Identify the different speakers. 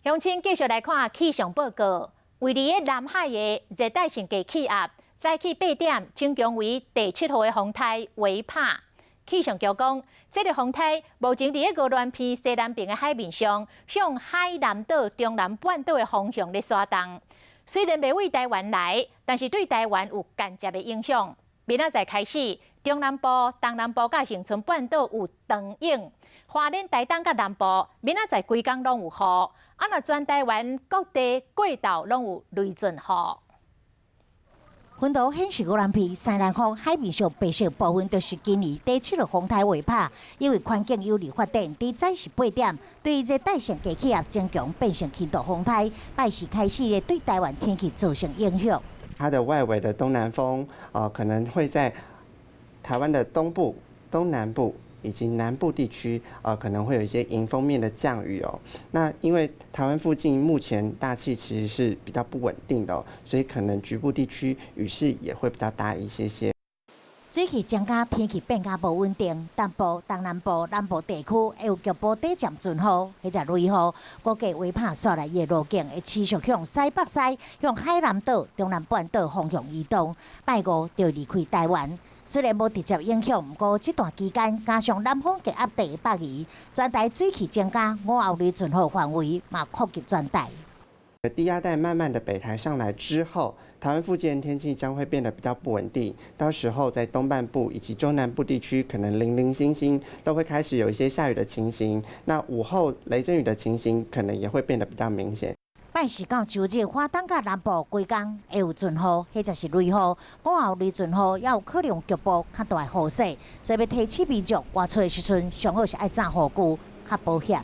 Speaker 1: 鄉親繼續來看氣象報告，位佇个南海的熱帶性低氣壓，早起8點增強為第七號的風颱維帕。氣象局講，這个風颱目前佇个鵝鑾鼻西南邊的海面上，向海南島中南半島的方向咧徙動。雖然袂對台灣來，但是對台灣有間接的影響。明仔載開始，中南部、東南部佮恆春半島有長湧，花蓮、台東佮南部，明仔載規工攏有雨。啊，若全台灣各地過晝攏有雷陣雨。
Speaker 2: 雲圖顯示鵝鑾鼻西南方海面上白色部分，就是今年第七號風颱維帕，因為環境有利發展，佇早時8點對熱帶性低氣壓增強變成輕度風颱，拜四開始咧對台灣天氣造成影響。
Speaker 3: 它的外圍的東南風，可能會在台灣的東部、東南部以及南部地區，可能會有一些迎風面的降雨哦。那因為台灣附近目前大氣其實是比較不穩定的，所以可能局部地區雨勢也會比較大一些些。
Speaker 2: 水氣增加，天氣變較無穩定。東部、東南部、南部地區會有局部短暫陣雨或者雷雨。估計維帕紲來的路徑會持續向西北西，向海南島、中南半島方向移動。拜五就離開台灣。雖然無直接影響，毋過這段期間加上南方低壓帶北移，全台水汽增加，午後雷陣雨範圍嘛擴及全台。
Speaker 3: 低壓帶慢慢的北抬上來之後，台灣附近的天氣將會變得比較不穩定，到時候在東半部以及中南部地區，可能零零星星都會開始有一些下雨的情形。那午後雷陣雨的情形可能也會變得比較明顯。
Speaker 2: 拜四到周日，花東佮南部規工會有陣雨，或者是雷雨，午後雷陣雨也有可能局部較大雨勢，所以欲提醒民眾外出的時陣，上好是愛紮雨具，較保險。